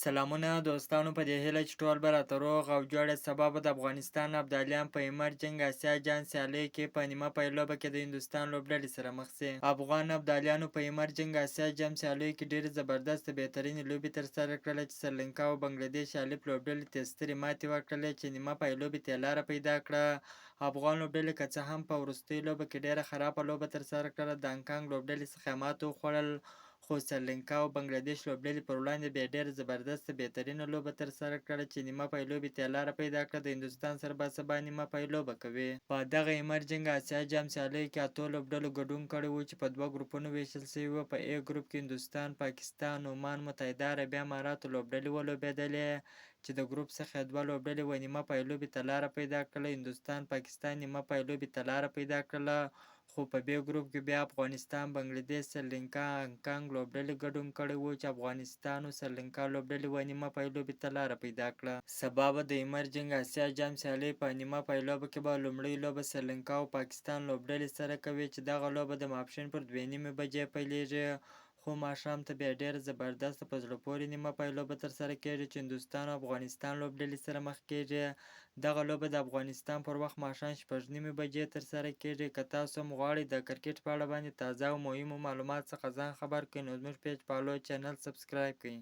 سلامونه دوستانو، په دې هیله چې ټول به راته روغ او جوړ یاست. سبا به د افغانستان ابدالیان په ایمرجنګ اسیا جام سیالیو کې په نیمه پایلوبه کې د هندوستان لوبډلې سره مخ شي. افغان ابدالیانو په ایمرجنګ اسیا جام سیالیو کې ډېرې زبردسته بهترینې لوبې ترسره کړلې چې سریلانکا او بنګلادیش الف لوبډلې ته یې سترې ماتې ورکړلې چې نیمه پایلوبې ته یې لاره پیدا کړه. افغان لوبډلې که څه هم په وروستۍ لوبه کې ډېره خرابه لوبه ترسره کړله، د هانګ کانګ لوبډلې څخه یې ماته وخوړل، خو سریلانکا او بنګلادیش لوبډلې پر وړاندې بیا ډېره زبردسته بهترینه لوبه ترسره کړه چې نیمه پایلوبې ته یې لاره پیدا کړه. د هندوستان سره به سبا نیمه پایلوبه کوي. په دغه ایمرجنګ اسیا جام سیالیو کې اتو لوبډلو ګډون کړی و چې په دوه ګروپونو ویشل شوي وو. په اې ګروپ کې هندوستان، پاکستان، عمان، متحده عربي اماراتو لوبډلې ولوبېدلې چې د ګروپ څخه یې دوه لوبډلې و نیمه پایلوبې ته لاره پیدا کړله. هندوستان، پاکستان نیمه پایلوبې ته لاره پیدا کړله، خو په بې ګروپ کې بیا افغانستان، بنګلادیش، سریلانکا، هانګ کانګ لوبډلې ګډون کړی وو چې افغانستان او سریلانکا لوبډلې و نیمه پایلوبې ته لاره پیدا کړه. سبا به د ایمرجنګ اسیا جام سیالۍ په نیمه پایلوبه کې به لومړۍ لوبه سریلانکا او پاکستان لوبډلې سره کوي چې دغه لوبه د ماپښین پر 2:30 بجې پیلیږي، خو ماښام ته بیا ډېره زبردسته په زړه پورې نیمه پایلوبه ترسره کېږي چې هندوستان او افغانستان لوبډلې سره مخ کېږي. دغه لوبه د افغانستان پر وخت ماښام 6:30 بجې ترسره کېږي. که تاسو هم غواړئ د کرکټ په اړه باندې تازه او مهمو معلوماتو څخه ځان خبر کړئ، نو زموږ پیج فالو، چینل سبسکرایب کړئ.